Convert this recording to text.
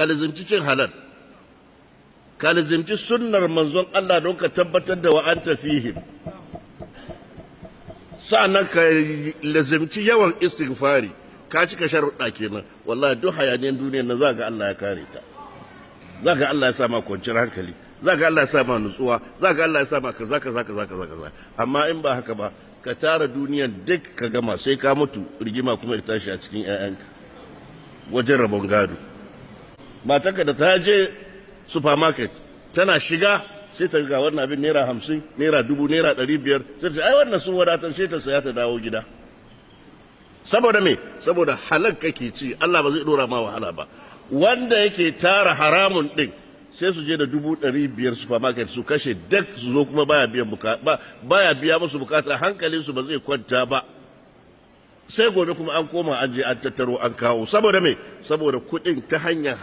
Ka lizimci cin halal, ka lizimci sunnar manzon Allah don ka tabbatar da wa anta fihim. Sa'annan ka lizimci yawan istighfari. Ka cika sharuɗa kenan. Wallahi duk hayaniyan duniyar nan za ga Allah ya kare ta, za ga Allah ya sa ma kwanciyar hankali, za ga Allah ya sa ma nutsuwa, za ga Allah ya sa ma kaza kaza kaza kaza kaza. Amma in ba haka ba, ka tara duniyan duk ka gama, sai ka mutu, rigima kuma ya tashi a cikin 'ya'yanka wajen rabon gado. Matarka da ta je supermarket, tana shiga sai ta ga wannan abin ₦50, ₦1,000, ₦500, sai ta ce ai wannan sun wadatar, sai ta saya ta dawo gida. Saboda me? Saboda halal kake ci, Allah ba zai dora ma wahala ba. Wanda yake tara haramun din, sai su je da 500,000 supermarket su kashe duk, su zo kuma baya biyan ba baya biya musu bukata, hankalin su ba zai kwanta ba, sai gobe kuma an koma an je an tattaro an kawo. Saboda me? Saboda kuɗin ta hanyar